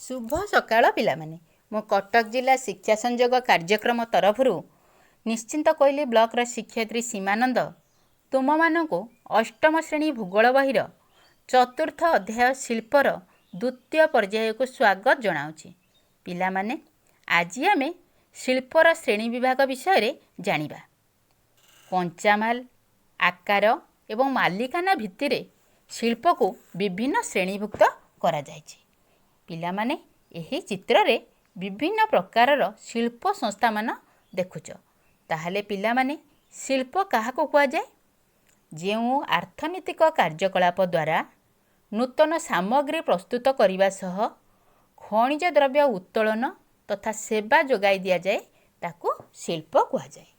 ଶୁଭ ସକାଳ ପିଲାମାନେ। ମୁଁ କଟକ ଜିଲ୍ଲା ଶିକ୍ଷା ସଂଯୋଗ କାର୍ଯ୍ୟକ୍ରମ ତରଫରୁ ନିଶ୍ଚିନ୍ତକୋଇଲି ବ୍ଲକର ଶିକ୍ଷୟିତ୍ରୀ ସୀମାନନ୍ଦ ତୁମମାନଙ୍କୁ ଅଷ୍ଟମ ଶ୍ରେଣୀ ଭୂଗୋଳ ବହିର ଚତୁର୍ଥ ଅଧ୍ୟାୟ ଶିଳ୍ପର ଦ୍ୱିତୀୟ ପର୍ଯ୍ୟାୟକୁ ସ୍ୱାଗତ ଜଣାଉଛି। ପିଲାମାନେ, ଆଜି ଆମେ ଶିଳ୍ପର ଶ୍ରେଣୀ ବିଭାଗ ବିଷୟରେ ଜାଣିବା। କଞ୍ଚାମାଲ, ଆକାର ଏବଂ ମାଲିକାନା ଭିତ୍ତିରେ ଶିଳ୍ପକୁ ବିଭିନ୍ନ ଶ୍ରେଣୀଭୁକ୍ତ କରାଯାଇଛି। ପିଲାମାନେ, ଏହି ଚିତ୍ରରେ ବିଭିନ୍ନ ପ୍ରକାରର ଶିଳ୍ପ ସଂସ୍ଥାମାନ ଦେଖୁଛ। ତାହେଲେ ପିଲାମାନେ, ଶିଳ୍ପ କାହାକୁ କୁହାଯାଏ? ଯେଉଁ ଅର୍ଥନୈତିକ କାର୍ଯ୍ୟକଳାପ ଦ୍ୱାରା ନୂତନ ସାମଗ୍ରୀ ପ୍ରସ୍ତୁତ କରିବା ସହ ଖଣିଜ ଦ୍ରବ୍ୟ ଉତ୍ତୋଳନ ତଥା ସେବା ଯୋଗାଇ ଦିଆଯାଏ, ତାକୁ ଶିଳ୍ପ କୁହାଯାଏ।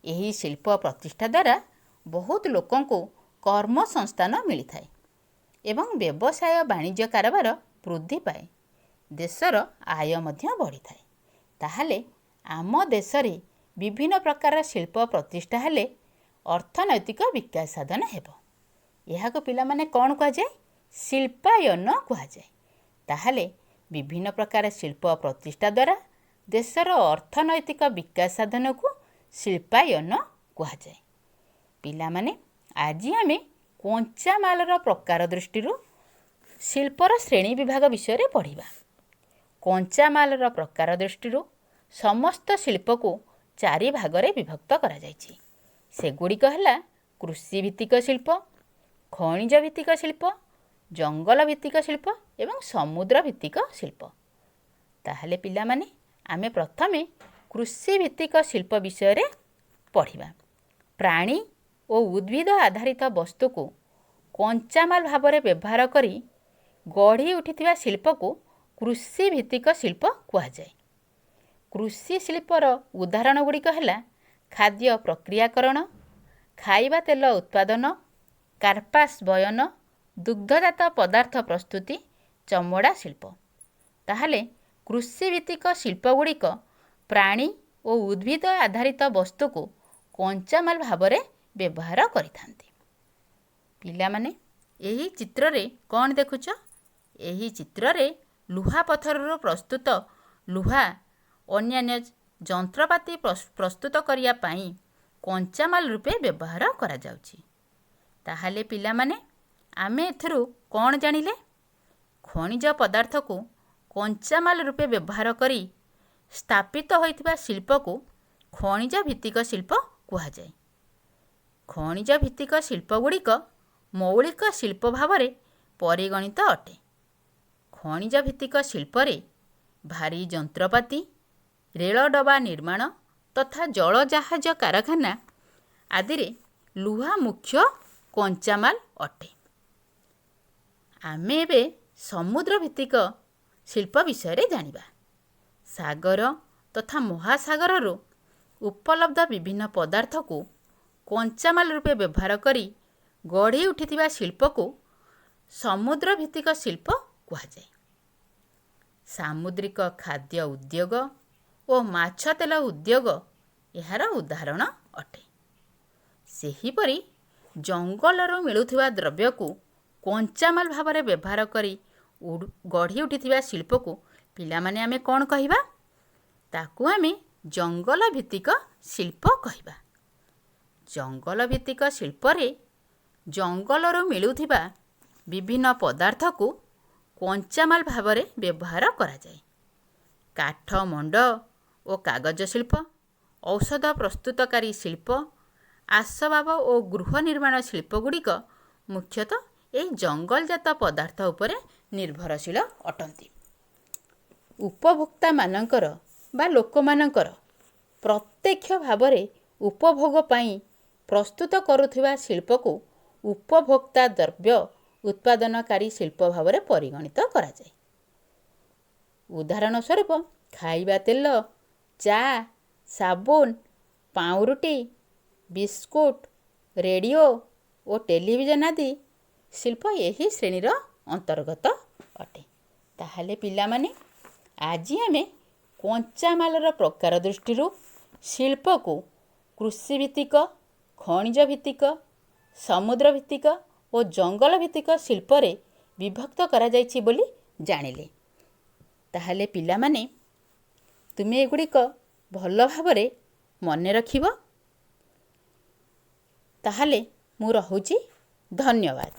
ଏହି ଶିଳ୍ପ ପ୍ରତିଷ୍ଠା ଦ୍ୱାରା ବହୁତ ଲୋକଙ୍କୁ କର୍ମସଂସ୍ଥାନ ମିଳିଥାଏ ଏବଂ ବ୍ୟବସାୟ ବାଣିଜ୍ୟ କାରବାର ବୃଦ୍ଧି ପାଏ, ଦେଶର ଆୟ ମଧ୍ୟ ବଢ଼ିଥାଏ। ତାହେଲେ ଆମ ଦେଶରେ ବିଭିନ୍ନ ପ୍ରକାରର ଶିଳ୍ପ ପ୍ରତିଷ୍ଠା ହେଲେ ଅର୍ଥନୈତିକ ବିକାଶ ସାଧନ ହେବ। ଏହାକୁ ପିଲାମାନେ କ'ଣ କୁହାଯାଏ? ଶିଳ୍ପାୟନ କୁହାଯାଏ। ତାହେଲେ ବିଭିନ୍ନ ପ୍ରକାର ଶିଳ୍ପ ପ୍ରତିଷ୍ଠା ଦ୍ୱାରା ଦେଶର ଅର୍ଥନୈତିକ ବିକାଶ ସାଧନକୁ ଶିଳ୍ପାୟନ କୁହାଯାଏ। ପିଲାମାନେ, ଆଜି ଆମେ କଞ୍ଚାମାଲର ପ୍ରକାର ଦୃଷ୍ଟିରୁ ଶିଳ୍ପର ଶ୍ରେଣୀ ବିଭାଗ ବିଷୟରେ ପଢ଼ିବା। କଞ୍ଚାମାଲର ପ୍ରକାର ଦୃଷ୍ଟିରୁ ସମସ୍ତ ଶିଳ୍ପକୁ ଚାରି ଭାଗରେ ବିଭକ୍ତ କରାଯାଇଛି। ସେଗୁଡ଼ିକ ହେଲା କୃଷିଭିତ୍ତିକ ଶିଳ୍ପ, ଖଣିଜ ଭିତ୍ତିକ ଶିଳ୍ପ, ଜଙ୍ଗଲ ଭିତ୍ତିକ ଶିଳ୍ପ ଏବଂ ସମୁଦ୍ର ଭିତ୍ତିକ ଶିଳ୍ପ। ତାହେଲେ ପିଲାମାନେ, ଆମେ ପ୍ରଥମେ କୃଷିଭିତ୍ତିକ ଶିଳ୍ପ ବିଷୟରେ ପଢ଼ିବା। ପ୍ରାଣୀ ଓ ଉଦ୍ଭିଦ ଆଧାରିତ ବସ୍ତୁକୁ କଞ୍ଚାମାଲ ଭାବରେ ବ୍ୟବହାର କରି ଗଢ଼ି ଉଠିଥିବା ଶିଳ୍ପକୁ କୃଷିଭିତ୍ତିକ ଶିଳ୍ପ କୁହାଯାଏ। କୃଷି ଶିଳ୍ପର ଉଦାହରଣ ଗୁଡ଼ିକ ହେଲା ଖାଦ୍ୟ ପ୍ରକ୍ରିୟାକରଣ, ଖାଇବା ତେଲ ଉତ୍ପାଦନ, କାର୍ପାସ ବୟନ, ଦୁଗ୍ଧଜାତ ପଦାର୍ଥ ପ୍ରସ୍ତୁତି, ଚମଡ଼ା ଶିଳ୍ପ। ତାହେଲେ କୃଷିଭିତ୍ତିକ ଶିଳ୍ପଗୁଡ଼ିକ ପ୍ରାଣୀ ଓ ଉଦ୍ଭିଦ ଆଧାରିତ ବସ୍ତୁକୁ କଞ୍ଚାମାଲ ଭାବରେ ବ୍ୟବହାର କରିଥାନ୍ତି। ପିଲାମାନେ, ଏହି ଚିତ୍ରରେ କ'ଣ ଦେଖୁଛ? ଏହି ଚିତ୍ରରେ ଲୁହା ପଥରରୁ ପ୍ରସ୍ତୁତ ଲୁହା ଅନ୍ୟାନ୍ୟ ଯନ୍ତ୍ରପାତି ପ୍ରସ୍ତୁତ କରିବା ପାଇଁ କଞ୍ଚାମାଲ ରୂପେ ବ୍ୟବହାର କରାଯାଉଛି। ତାହେଲେ ପିଲାମାନେ, ଆମେ ଏଥିରୁ କ'ଣ ଜାଣିଲେ? ଖଣିଜ ପଦାର୍ଥକୁ କଞ୍ଚାମାଲ ରୂପେ ବ୍ୟବହାର କରି ସ୍ଥାପିତ ହୋଇଥିବା ଶିଳ୍ପକୁ ଖଣିଜ ଭିତ୍ତିକ ଶିଳ୍ପ କୁହାଯାଏ। ଖଣିଜ ଭିତ୍ତିକ ଶିଳ୍ପଗୁଡ଼ିକ ମୌଳିକ ଶିଳ୍ପ ଭାବରେ ପରିଗଣିତ ଅଟେ। ଖଣିଜ ଭିତ୍ତିକ ଶିଳ୍ପରେ ଭାରୀ ଯନ୍ତ୍ରପାତି, ରେଳ ଡବା ନିର୍ମାଣ ତଥା ଜଳଜାହାଜ କାରଖାନା ଆଦିରେ ଲୁହା ମୁଖ୍ୟ କଞ୍ଚାମାଲ ଅଟେ। ଆମେ ଏବେ ସମୁଦ୍ର ଭିତ୍ତିକ ଶିଳ୍ପ ବିଷୟରେ ଜାଣିବା। ସାଗର ତଥା ମହାସାଗରରୁ ଉପଲବ୍ଧ ବିଭିନ୍ନ ପଦାର୍ଥକୁ କଞ୍ଚାମାଲ ରୂପେ ବ୍ୟବହାର କରି ଗଢ଼ି ଉଠିଥିବା ଶିଳ୍ପକୁ ସମୁଦ୍ର ଭିତ୍ତିକ ଶିଳ୍ପ କୁହାଯାଏ। ସାମୁଦ୍ରିକ ଖାଦ୍ୟ ଉଦ୍ୟୋଗ ଓ ମାଛ ତେଲ ଉଦ୍ୟୋଗ ଏହାର ଉଦାହରଣ ଅଟେ। ସେହିପରି ଜଙ୍ଗଲରୁ ମିଳୁଥିବା ଦ୍ରବ୍ୟକୁ କଞ୍ଚାମାଲ ଭାବରେ ବ୍ୟବହାର କରି ଗଢ଼ି ଉଠିଥିବା ଶିଳ୍ପକୁ ପିଲାମାନେ ଆମେ କ'ଣ କହିବା? ତାକୁ ଆମେ ଜଙ୍ଗଲ ଭିତ୍ତିକ ଶିଳ୍ପ କହିବା। ଜଙ୍ଗଲ ଭିତ୍ତିକ ଶିଳ୍ପରେ ଜଙ୍ଗଲରୁ ମିଳୁଥିବା ବିଭିନ୍ନ ପଦାର୍ଥକୁ କଞ୍ଚାମାଲ ଭାବରେ ବ୍ୟବହାର କରାଯାଏ। କାଠ ମଣ୍ଡ ଓ କାଗଜ ଶିଳ୍ପ, ଔଷଧ ପ୍ରସ୍ତୁତକାରୀ ଶିଳ୍ପ, ଆସବାବ ଓ ଗୃହ ନିର୍ମାଣ ଶିଳ୍ପଗୁଡ଼ିକ ମୁଖ୍ୟତଃ ଏହି ଜଙ୍ଗଲଜାତ ପଦାର୍ଥ ଉପରେ ନିର୍ଭରଶୀଳ ଅଟନ୍ତି। ଉପଭୋକ୍ତାମାନଙ୍କର ବା ଲୋକମାନଙ୍କର ପ୍ରତ୍ୟକ୍ଷ ଭାବରେ ଉପଭୋଗ ପାଇଁ ପ୍ରସ୍ତୁତ କରୁଥିବା ଶିଳ୍ପକୁ ଉପଭୋକ୍ତା ଦ୍ରବ୍ୟ ଉତ୍ପାଦନକାରୀ ଶିଳ୍ପ ଭାବରେ ପରିଗଣିତ କରାଯାଏ। ଉଦାହରଣ ସ୍ୱରୂପ ଖାଇବା ତେଲ, ଚା, ସାବୁନ, ପାଉଁରୁଟି, ବିସ୍କୁଟ, ରେଡ଼ିଓ ଓ ଟେଲିଭିଜନ ଆଦି ଶିଳ୍ପ ଏହି ଶ୍ରେଣୀର ଅନ୍ତର୍ଗତ ଅଟେ। ତାହେଲେ ପିଲାମାନେ, ଆଜି ଆମେ କଞ୍ଚାମାଲର ପ୍ରକାର ଦୃଷ୍ଟିରୁ ଶିଳ୍ପକୁ କୃଷିଭିତ୍ତିକ, ଖଣିଜ ଭିତ୍ତିକ, ସମୁଦ୍ର ଭିତ୍ତିକ ଓ ଜଙ୍ଗଲ ଭିତ୍ତିକ ଶିଳ୍ପରେ ବିଭକ୍ତ କରାଯାଇଛି ବୋଲି ଜାଣିଲେ। ତାହେଲେ ପିଲାମାନେ, ତୁମେ ଏଗୁଡ଼ିକ ଭଲ ଭାବରେ ମନେ ରଖିବ। ତାହେଲେ ମୁଁ ରହୁଛି, ଧନ୍ୟବାଦ।